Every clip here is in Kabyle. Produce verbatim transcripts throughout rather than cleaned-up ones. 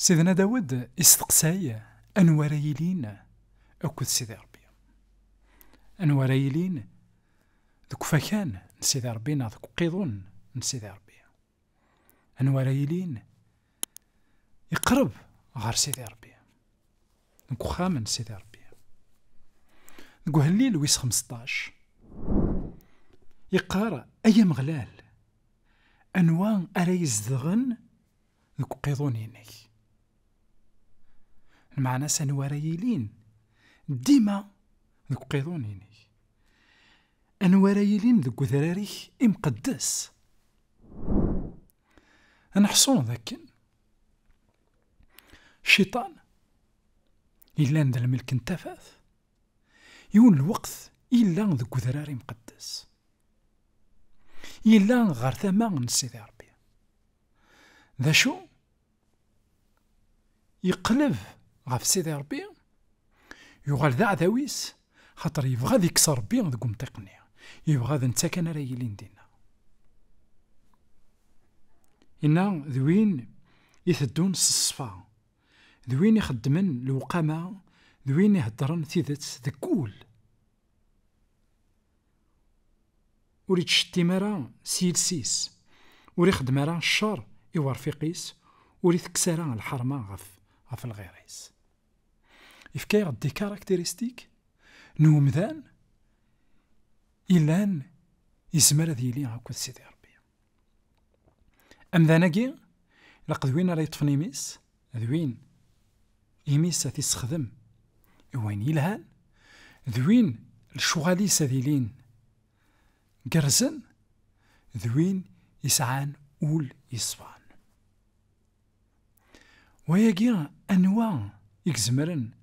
Sidna Dawed isteqsay anwa ara yilin akked Sidi Ṛebbi. Anwa ara yilin deg ufakan n Sidi Ṛebbi neɣ deg uqiḍun n Sidi Ṛebbi? Anwa ara yilin iqreb ɣer Sidi Ṛebbi, deg uxxam n Sidi Ṛebbi? Deg uhellil wis xmesṭac, yeqqar: "Ay Ameɣlal, anwa ara izedɣen deg uqiḍun-inek?" Lmeɛna-s, anwa ara yilin dima deg uqiḍun-inek? Anwa ara yilin deg udrar-ik imqeddes? Ad neḥṣu dakken Cciṭan, yellan d lmelk n tafat, yiwen lweqt yella deg udrar imqeddes. Yella ɣer tama n Sidi Ṛebbi. D acu? Yeqleb ɣef Sidi Ṛebbi, yuɣal d aɛdaw-is, xaṭer yebɣa ad ikkes Ṛebbi deg umṭiq-nni. Yebɣa d netta kan ara yilin dinna. Inna d win iteddun s ṣṣfa, d win ixeddmen lewqama, d win iheddren tidet deg wul. Ur ittcettim ara s yiles-is, ur ixeddem ara ccer i werfiq-is, ur itekkes ara lḥerma ɣef, ɣef lɣir-is. Yefka-yaɣ-d des caractéristiques n umdan yellan yezmer ad yili akked Sidi Ṛebbi. Amdan-agi, ilaq d win ara yeṭṭfen imi-s, d win imi-s ad t-issexdem i wayen yelhan, d win lecɣal-is ad ilin gerrzen, d win yesɛan ul yeṣfan. Wayagi, anwa i izemren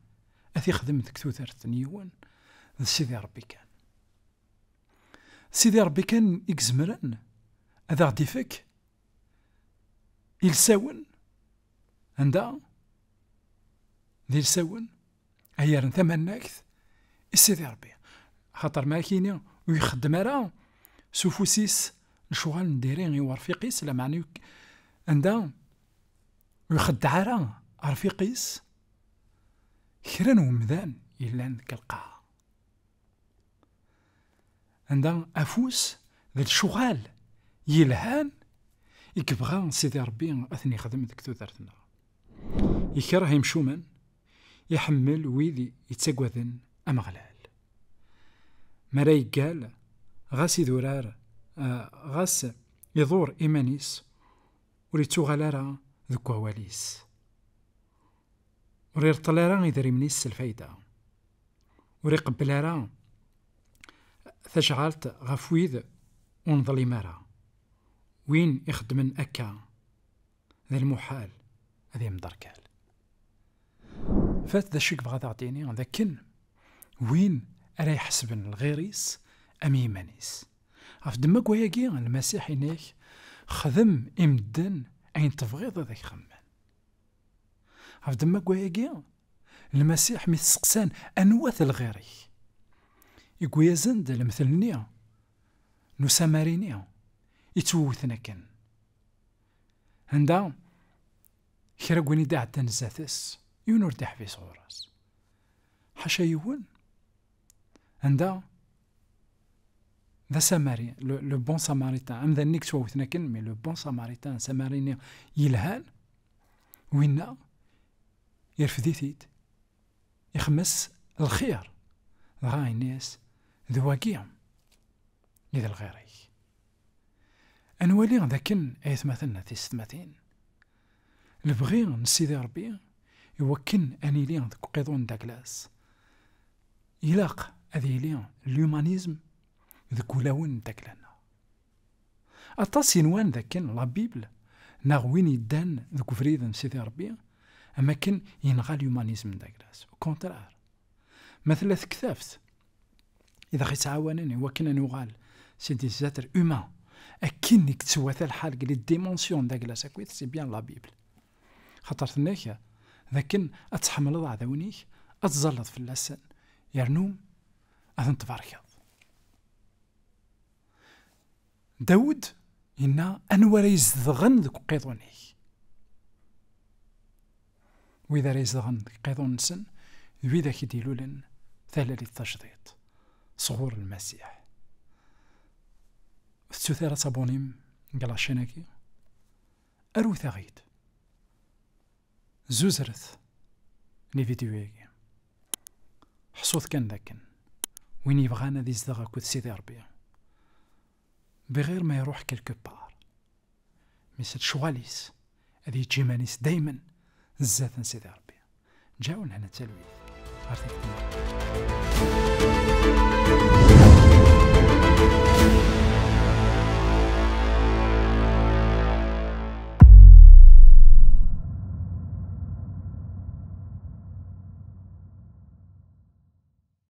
ad t-ixdem deg tudert n yiwen? D Sidi Ṛebbi kan. Sidi Ṛebbi kan i izemren ad aɣ-d-ifek ilsawen, anda d ilsawen ay yerren tamannagt i Sidi Ṛebbi. Axaṭer ma ak-yini ur ixeddem ara s ufus-is lecɣal n diri i werfiq-is, lameɛna ur k-, anda ur ixeddeɛ ara rfiq-is, kra n umdan yellan deg lqaɛa. Anda afus d lecɣal yelhan i yebɣa Sidi Ṛebbi ad ten-ixdem deg tudert-nneɣ. Ikreh imcumen, iḥemmel wid yettaggaden Ameɣlal. Mi ara yeggal, ɣas idurar, ah, ɣas iḍur iman-is, ur ittuɣal ara deg wawal-is. Ur ireṭṭel ara idrimen-is s lfayda. Ur iqebbel ara tajɛalt ɣef wid ur neḍlim ara. Win ixeddmen akka, d lmuḥal ad yemderkal. Fat d acu i yebɣa ad aɣ-d-yini, d akken win ara iḥesben lɣir-is am yiman-is. Ɣef ddemma n wayagi, Lmasiḥ yenna-ak: "Xdem i medden ayen tebɣiḍ ad ak-xemmen." Ɣef ddemma n wayagi, Lmasiḥ mi t-seqsan: "Anwa-t lɣir-ik?" Yewwi-yasen-d lemtel-nni n Usamari-nni yettwewten akken, anda kra n win i d-iɛeddan zdat-s, yiwen ur d-iḥbis ɣur-s. Ḥaca yiwen, anda d Asamari, le, le bon samaritain, amdan-nni yettwawten akken, mais le bon samaritain, Asamari-nni yelhan, winna irfed-it-id, ixemmes lxir, dɣa yenna-yas: "D wagi i d lɣir-ik." Ad nwali d akken, ay atmaten d tisetmatin, lebɣi n Sidi Ṛebbi i wakken ad nili deg uqiḍun n Daglas, ilaq ad yili l'humanisme deg wulawen n takla-nneɣ. Aṭas yenwan d akken la Bible neɣ win yeddan deg ubrid n Sidi Ṛebbi am akken yenɣa l'humanisme n Daglas. Au contraire, ma tella tektabt i d aɣ-yettɛawanen i wakken ad nuɣal c'est des êtres humains, akken i yettwata lḥal deg les dimensions n Daglas akkit, c'est bien la Bible. Xaṭer tenna-k d akken ad tḥemmleḍ aɛdawen-ik, ad tẓalleḍ fell-asen, yernu ad ten-tbarkeḍ. Dawed yenna: "Anwa ara izedɣen deg uqiḍun-ik?" Wid ara izedɣen deg iqiḍunen-nsen d widak i d-ilulen talalit tajdiṭ sɣur Lmasiḥ. Tettut ara tabunim deg lačin-agi? Arut-aɣ-id. Zuzret les vidéos-agi. Ḥṣut kan dakken win yebɣan ad izdeɣ akked Sidi Ṛebbi, bɣir ma iruḥ quelque part, mi s lecɣal-is ad yeǧǧ iman-is daymen zdat n Sidi Ṛebbi. Ǧawnen talwit ɣer takti.